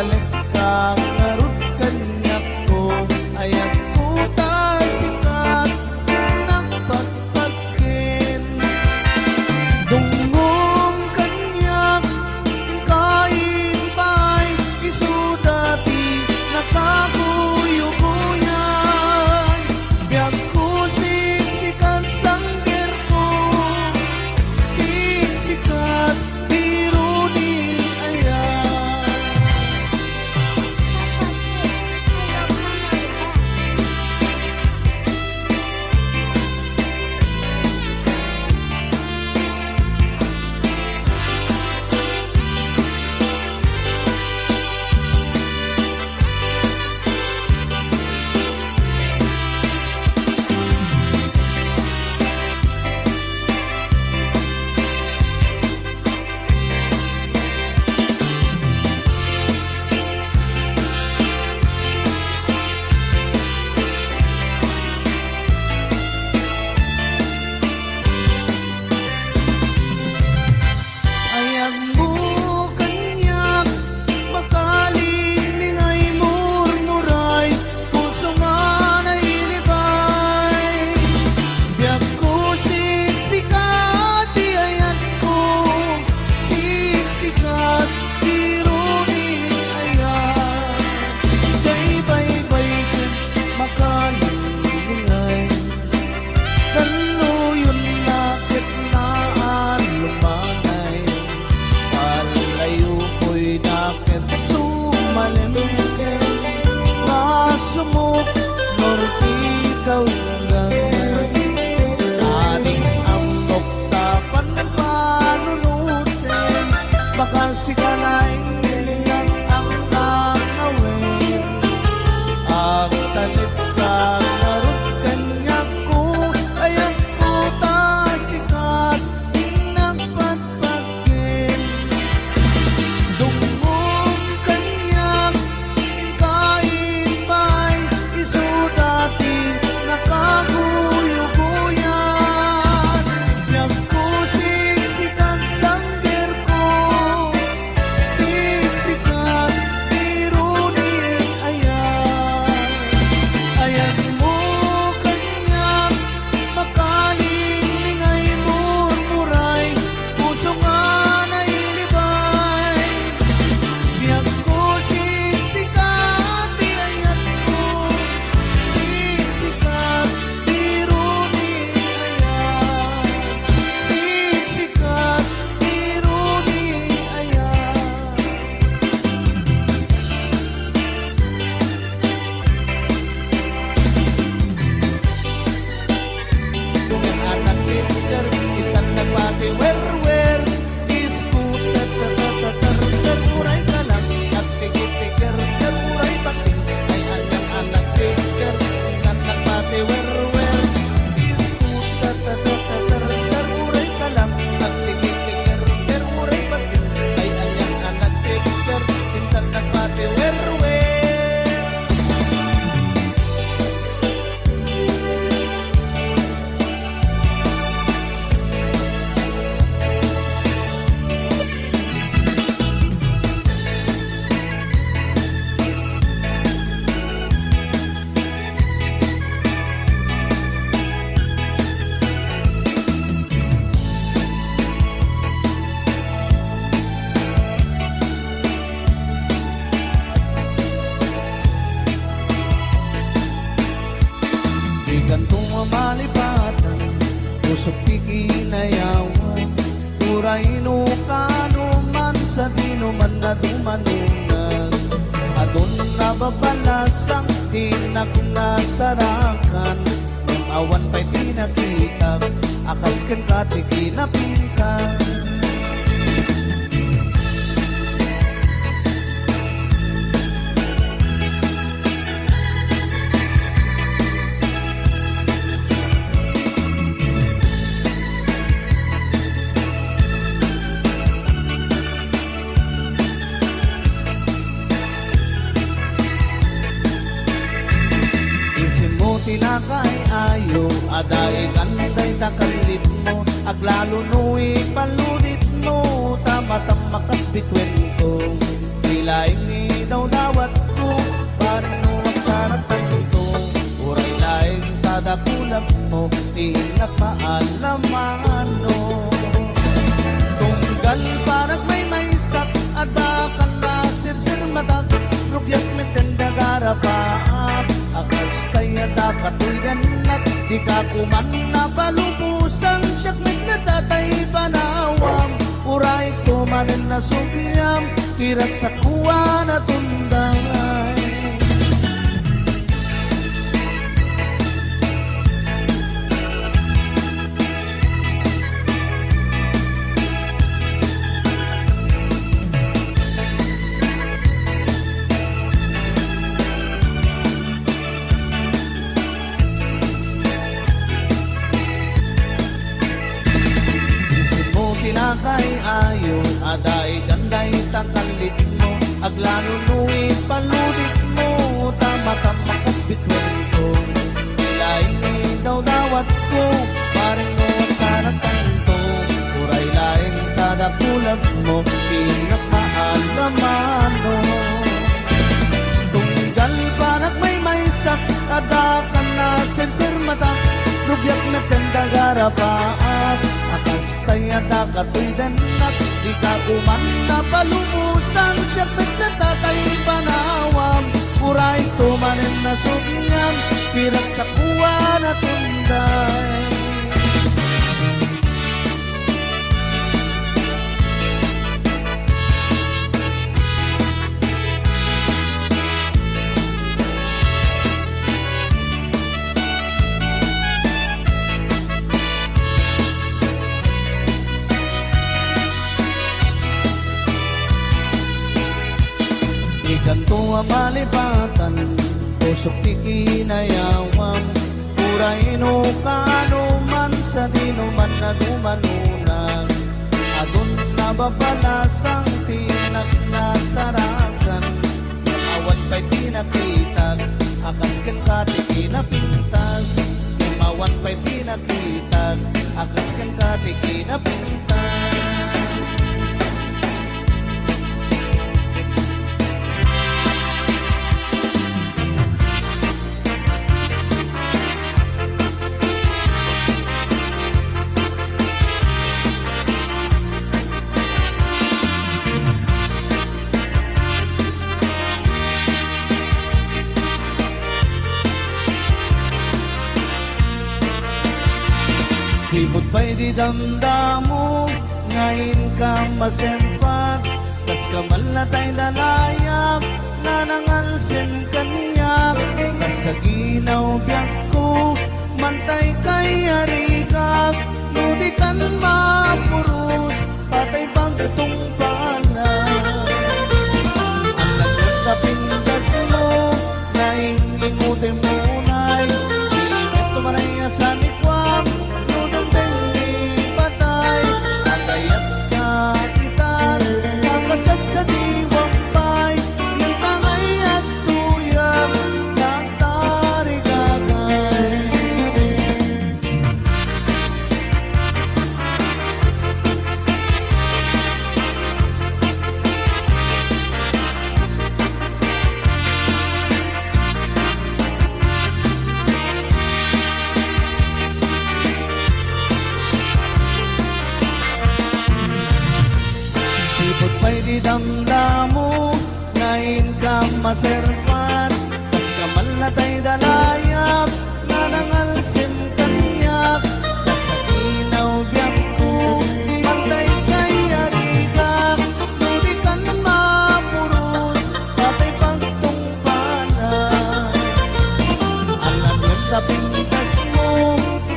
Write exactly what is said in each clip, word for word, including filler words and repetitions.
Nagpalet ka ngarud kaniak ko, ayat ko ta sika ti nagpatpatgen. Dumngom kaniak, kaim pay, isuda ti nakaguyugoyan. Biagko, siksikat, sanggerko, siksikat, Pero ni aya. Ayatmo kaniak, makalinglingay, murmuray, puso nga nailibay. Biagko, siksikat ti ayatko, siksikat ti rumiayat. Tay baybay ket makalinglingay. Saluyonna ket naan lumanay. Palayokoyna ket sumalemsem. Masumok norte kaungan. Naning ammok ta panpanunotem. Makasikalay ang angawin. Agtalek ka ngarud kaniak ko, ayatko ta sikat ti nagpatpatgen. Dumngom kaniak, inka imbay, isuda ti nakaguyugoyan. Biagko, siksikat, sanggerko, siksikat, pero ni ayat. Ayatmo kaniak, makalinglingay, murmuray, puso nga nailibay. Biagko, siksikat ti ayatko, siksikat ti rumiayat, siksikat ti rumiayat. Anak ni Peter, intan nagpati werwer. Disco, tat, tat, tat, tat, tat, tat, uray ka lang. Nagpigit-pigit, tat, uray pati. Ay, anyang anak ni Peter, intan nagpati werwer. Disco, tat, tat, tat, tat, tat, tat, uray ka lang. Nagpigit-pigit, tat, uray pati. Ay, anyang anak ni Peter, intan nagpati werwer. Dikanto a malipatan, pusok ti kinayawan. Uray no kaano man sadino man nadumanunan. Adun a babalasang ti naknasarakan. Ngem awan pay ti nakitak a kas kenka ti kinapingka. Isimmo ti nakaay-ayo, adda ikan dayta kallitmo, aglalo no ipaluditmo, ta matammakas bituenko. Ti laing ni Innak maalamano. Tunggal paragmaymaysak, adda kan nasirsirmatak, rugiak met ken daga rapaap. A kasta aya daka toy dennak, dika koman napalubosan, siak met latta tay panawam. Uray to manen nasukliam, piragsakuan a tunday. Isunmo ti nakay-ayo, adda ikan dayta kallitmo, aglalo no ipaluditmo, ta matammakas bitwenko. Ti laing idawdawatko, paringmo, sarakanto, uray laing ta dakulagmo, innak maalamano. Tunggal paragmaymaysak, adda kan nasirsirmatak, rugiak met ken daga rapaap. A kasta aya daka toy dennak, dika koman napalubosan, siak met latta tay panawam. Uray to manen nasukliam, piragsakuan a tunday. Ikanto a malipatan, pusok ti kinayawam. Uray no kaano man, sadino man a dumanonag, adun a babalasang ti innak nasarakan. Awan pay pinakitak, a kas kenka ti kinapintas. Awan pay pinakitak, a kas kenka ti kinapintas. Sipud pay di damdamo nga inka maserpat, kas kamalna tay dalayap nga nangalsim kaniak. Kas aginaw biagko, mantay kay arigak, no dikan mapuros, patay bagtong pala. Annak nga kapintasmo, naing-ingutim unay, di met tumanay a sanikuam, no dumteng ni patay, agayat ka itan, nakasadsadiwam pay, ngem tangay agtoyam, natarigagay. Sipud pay di damdamo, nga inka maserpat, kas kamalna tay dalayap, nga nangalsim kaniak, kas aginaw biagko, mantay kay arigak, no dikan mapuros, patay pagtungpalan. Annak nga kapintasmo,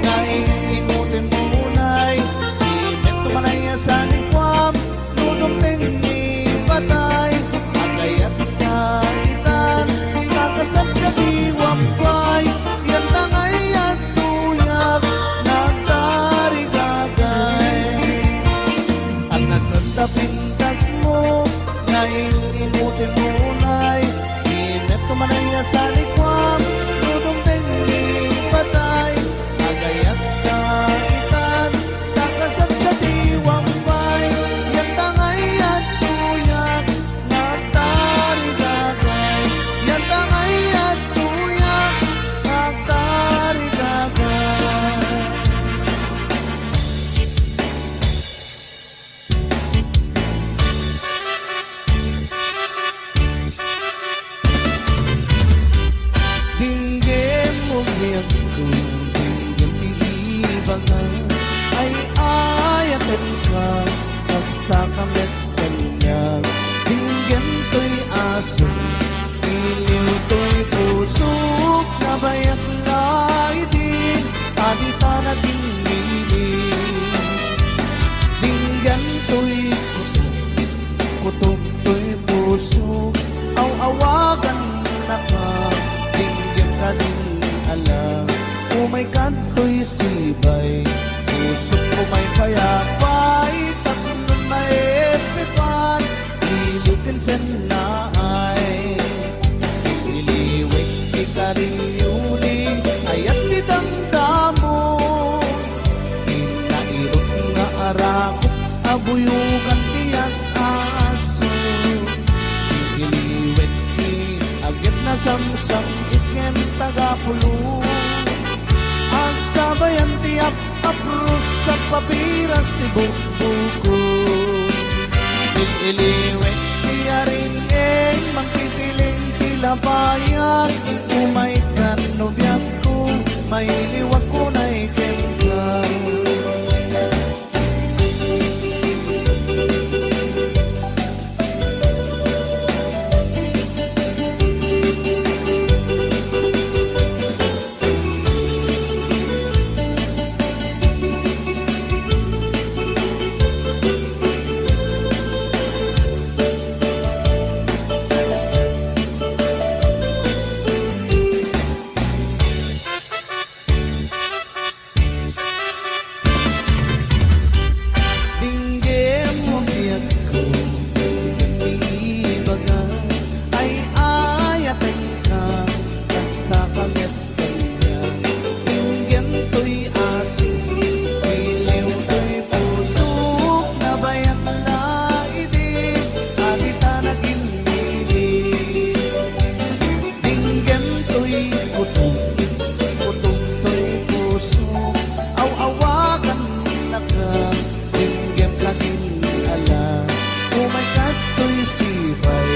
nga ing-ingutim unay, di met tumanay a sanikuam, no dumteng ni patay, agayat ka itan, nakasadsadiwam pay, Buyogan ti as-aso, iliwek ti agep nasamsam, itngem tagapulo. Asabayan ti ap-, aprus, ap-, apiras ti bukbuko. Iliwek ti aring-eng, mangtitiling ti labayag. Umay kan nobiakko, mailiwak unay kenka. Dinggem mo biagko, ibaga, ay-ayatenka, kasta ka met kaniak. Dinggem toy aso, iliw toy pusok, nabayag la idi, a dita nagimbilit. Dinggem toy kutom, kutom toy puso, aw-awagannaka, dinggem lagin ala. Umay kadtoy sipay,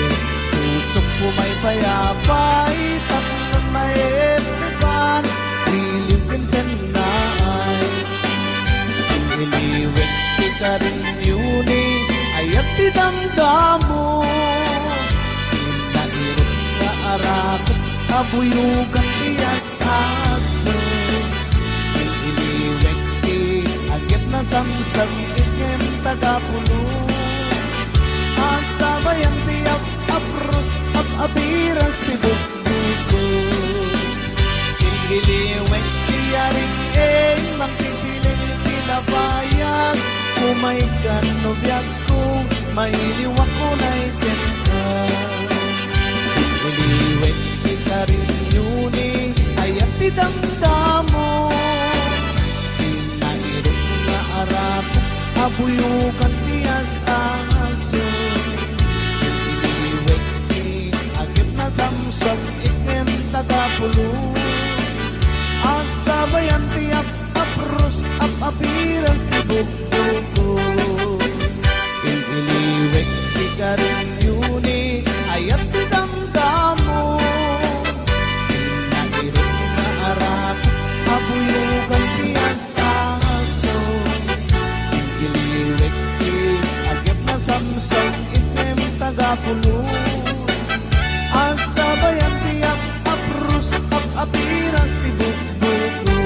pusok umay paypay, tapno maepnepan, iliw ken sennaay. Iliwek ti karinyoni, ayat ti damdamo. Inna irut nga arakep, abuyogan ti as-aso. Iliwek ti agep nasamsam, itngem tagapulo. Asabayan ti ap-, aprus, ap-, apiras ti bukbuko. Iliwek ti aring-eng, mangtitiling ti labayag. Umay kan nobiakko, mailiwak unay kenka. Iliwek ti karinyoni, ayat ti damdamo. Inna irut nga arakep, abuyogan ti as-aso. Iliwek ti agep nasamsam, itngem tagapulo. Asabayan ti ap-, aprus, ap-, apiras ti bukbuko. Iliwek ti karinyoni, ayat ti damdamo. Inna irut nga arakep, abuyogan ti as-aso. Iliwek ti agep nasamsam, itngem tagapulo. Asabayan ti ap-, aprus, ap-, apiras ti bukbuko.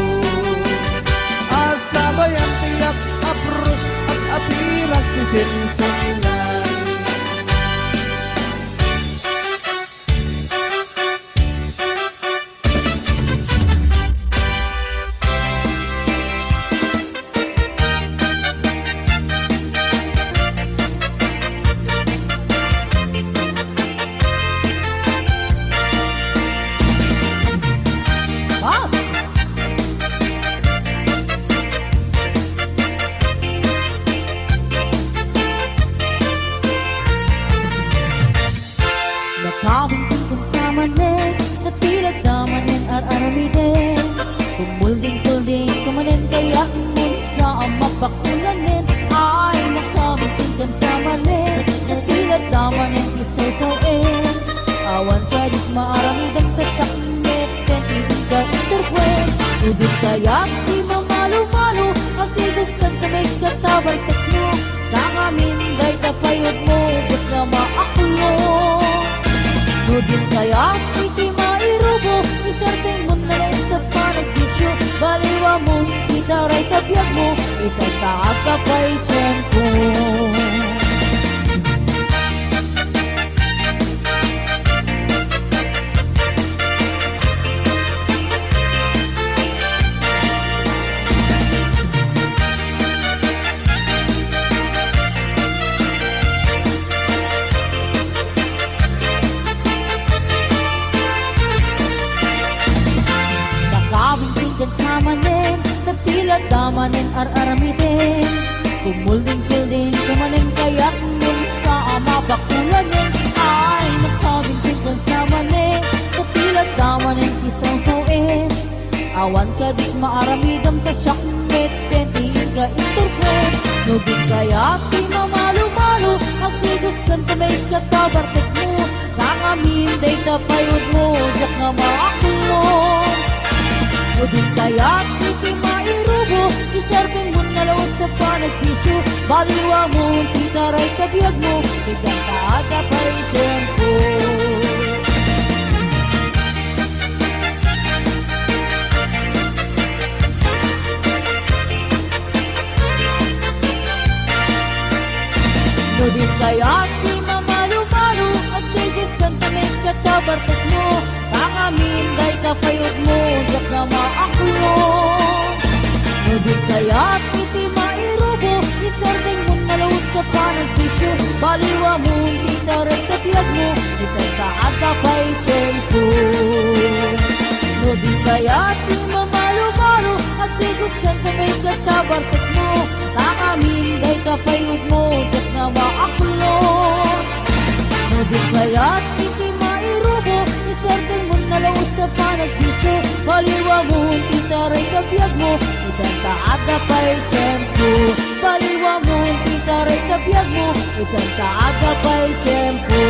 Asabayan ti ap-, aprus, ap-, apiras ti sinsinlan. Boss! Nakawingking ken sa manen, natilagda manen ar-aramiden. Kumulding-kulding ka manen, kayatmon sa a mapakulanen. Ay, nakawingking ken sa manen, natilagda manen ti sawsawen. Awan kadit maaramidem ta siak met ken idi ka isturbuen. Udit kayat ti mamalo-malo, agtigas ken ta maikkat a bartekmo. Ta ngamin dayta payudmo, diak la maaklo. No din kayat iti mairubo, isartengmon na laeng sa panagbisio. Baliwamon ita rayta biagmo, ita ta agka pay tiempo. Nakawingking ken sa manen, natilagda manen ar-aramiden. Kumulding-kulding ka manen, kayatmon sa a mapakulanen. Ay, nakabinting ka sa manen, kapila ta manen ti sawsawen. Awan kadi maaramidem ta siak met ti inka inturpuen. No di kayat ti mamalumalu, agtigoskanta met ket tabartekmo. Tangamin dayta payudmo, diak nga maaklon. No di kayat iti mairubo, iserbi mon nga laus a panagbisio. Baliwamon ti taray ta biagmo, ket danta adda pay tiempo. No di kayat ti mamalumalu, agtigoskanta met ket tabartekmo. Tangamin dayta payudmo, diak nga maaklon. No di kayat iti mairubo, iserbi mon nga laus a panagbisio. Baliwamon ti taray ta biagmo, ket danta adda pay tiempo. No di kayat ti mamalumalu, agtigoskanta met ket tabartekmo. Tangamin dayta payudmo, diak nga maaklon. No di kayat iti mairubo, iserbi mon nga laus a panagbisio. Baliwamon ti taray ta biagmo, ket danta adda pay tiempo. Baliwamon ti taray ta biagmo, ket danta adda pay tiempo.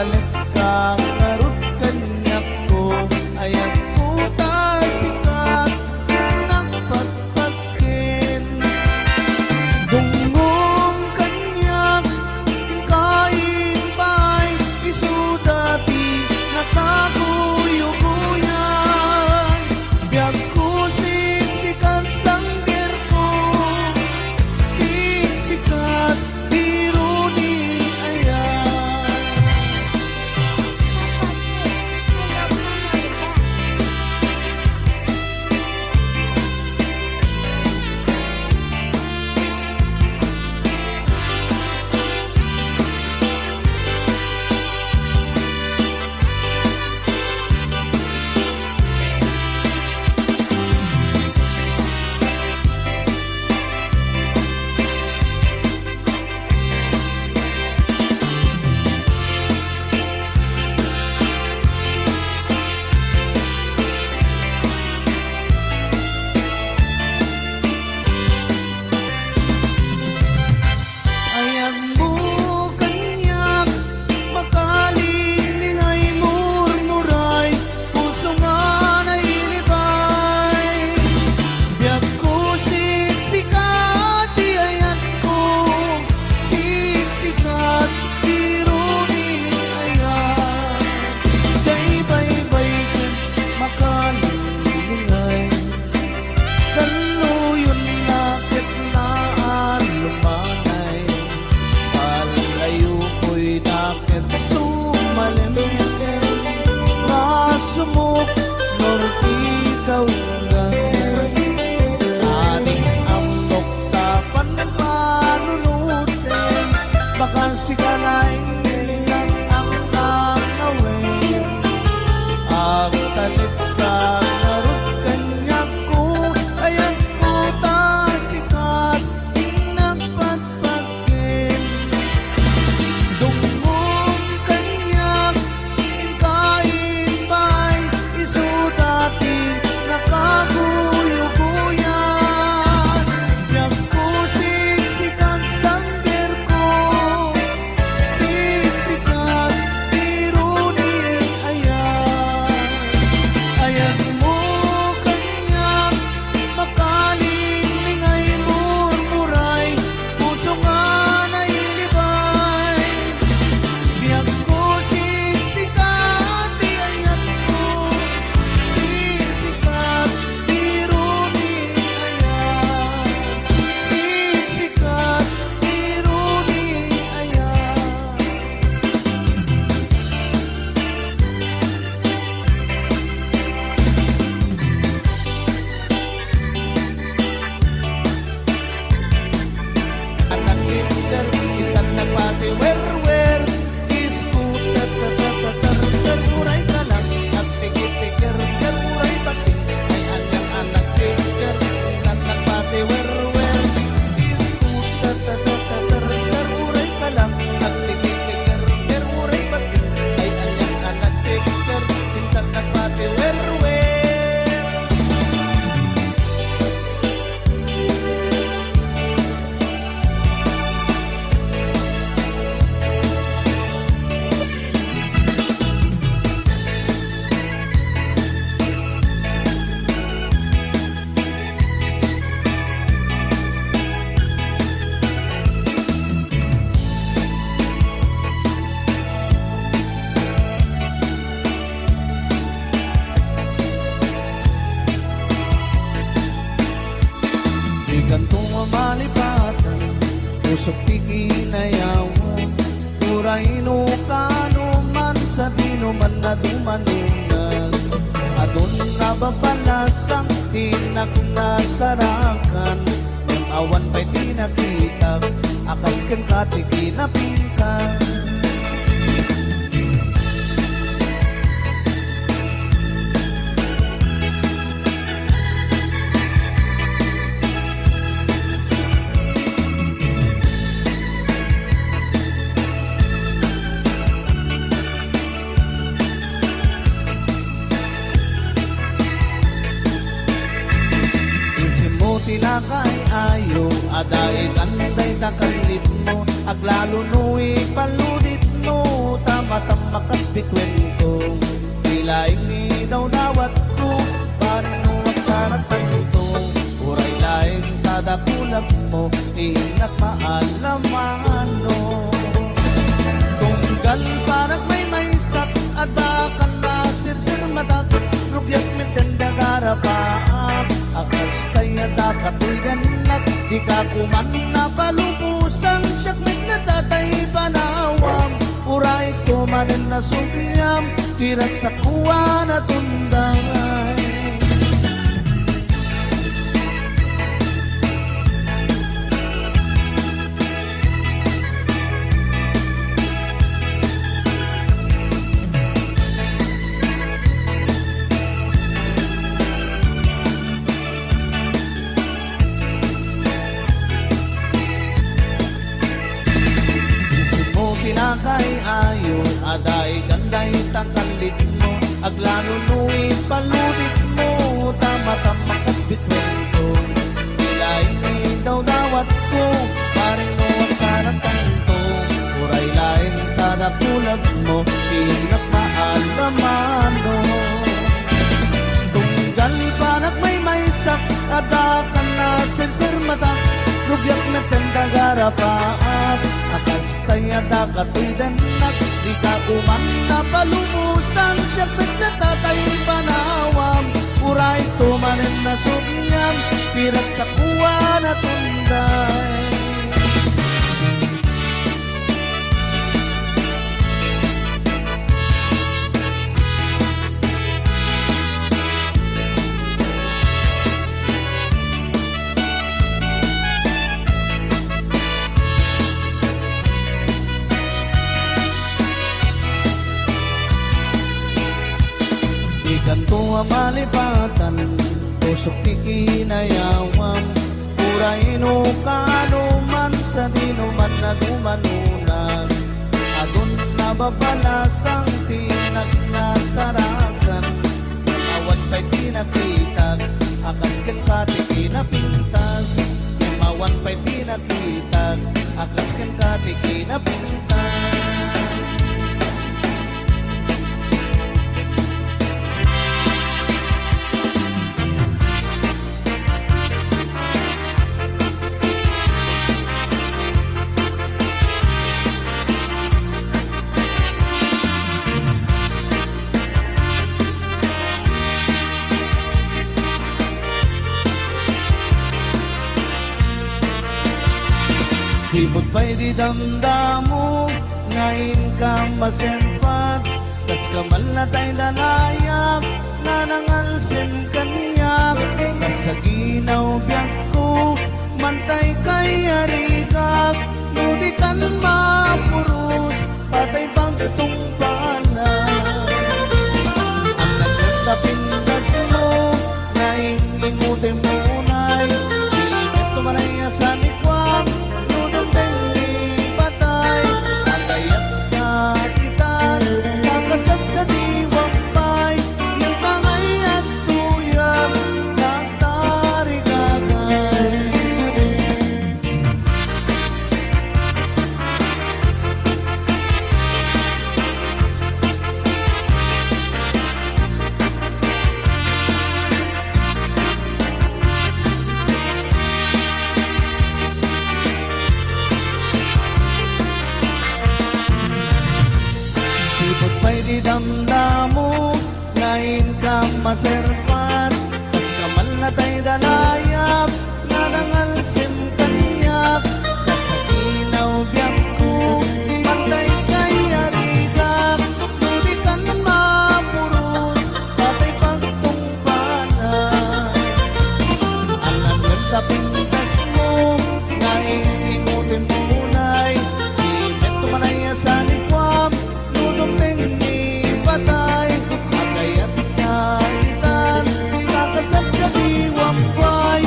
Agtalekka ngarud kaniak, ayatko ta sika ti nagpatpatgen. Dumngom kaniak, inka imbay, isuda ti nakaguyugoyan. Biagko, siksikat, sanggerko, siksikat, biro ni ayat. Ayatmo kaniak, makalinglingay, murmuray, puso nga nailibay. Biagko, siksikat ti ayatko, siksikat, biro ni ayat. Tay baybay ket makalinglingay. Saluyonna ket naallumanay. Palayokoy da ket sumalemsem. Masumok, norte kaunggan. Aning amtok ta panpanunotem. Bakas sika laeng ang nangawen. Agtalekka ngarud kaniak, ayatko ta sika ti nagpatpatgen. Dumngom kaniak, inka imbay, isuda ti nakaguyugoyan. Biagko, siksikat, sanggerko, siksikat, biro ni ayat. Ayatmo kaniak, makalinglingay, murmuray, puso nga nailibay. Biagko, siksikat ti ayatko, siksikat, biro ni ayat, siksikat, biro ni ayat. Anak tinder, intan nagpati werwer. Isku, tat, tat, tat, tat, tat, tat, uray ka lang. Agtikitiker, ker, uray bati. Ay, anyang anak tinder, intan nagpati werwer. Isku, tat, tat, tat, tat, tat, tat, tat, uray ka lang. Agtikitiker, ker, uray bati. Ay, anyang anak tinder, intan nagpati werwer. Dikanto a malipatan, pusok ti kinayawan. Uray no kaano man, sadino man a dumanunan. Adun a babalasang ti naknasarakan. Ngem awan pay ti nakitak a kas kenka ti kinapingka. Isimmo ti nakaay-ayo, adda ikan dayta kanlitmo, aglalo no ipaluditmo Tama, tama, kas bituen ko, ti laeng idawdawatko, pareng no agsaraktanto, uray laeng ta dakulagmo, innak maalamano. Tunggal panagmaymaysak, adda kan nasirsirmatak, rugiak met ti agarapaak, a kasta aya dakatoy dennak, dika koman napalubosan, siak met ni tatay banawam. Uray ko manen nasukliam, ti ragsakuan a tunday. Isimmo pinakay-ayo, adda igan dayta kallitmo, aglalo no ipaluditmo, tama-tama kas bituen ko. Ti laeng idawdawatko, pareng no agsaraktanto, uray laeng ta dakulagmo, innak maalamano. Tunggal panagmaymaysak, adda kan nasirsirmatak, rugiak met ti agarapaak, a kasta aya dakatoydennak, dika koman napalubosan, siak met ni tatay banawam, uray to manen nasukliam, ti ragsakuan a tunday. Ikanto a malipatan, pusok ti kinayawam. Uray no kaano man, sadino man nadumanunan, adun nababalasang ti innak nasarakan. Awan pay pinakitak, a kas kenka ti kinapintas. Awan pay pinakitak, a kas kenka ti kinapintas. Sipud pay di damdamo nga inka maserpat, kas kamalnatay da layap nga nangalsim kaniak. Kas aginaw biagko, mantay kay arigak, no dikan mapuros, patay bagtong bala. Ang nagkatapintas mo, naing imutim unay, di met tumanay a sanikuam, no dumteng ni patay, agayat ka itan, kakasadsadiwam pay, iyang tangay agtuyam, nagtarigagay. Sipud pay di damdamo, nga inka maserpat, kas kamalnatay da layap, nga nangalsim kaniak, kas aginaw biagko, mantay kay arigak, no dikan mapuros, patay pagtungpanak. Anak, tapintas mo, nga ing-ingutin mo unay, di met tumanay a sanikuam, no dumteng ni patay, agayat nga itan, kakasadsadiwam pay,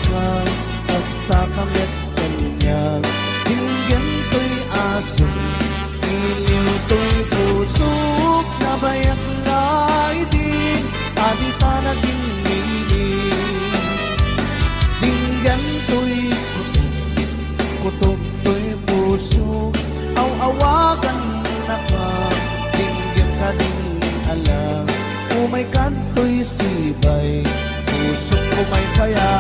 ka, kasta ka met kaniak. Dinggen toy asong, iliw toy pusok, nabayag la idi, a dita nagingngilin. Dinggen toy kutok, kutok toy pusok, aw-awagannaka. Dinggen ka dinggin a la, umay kadtoy sibay, pusok, umay kaya.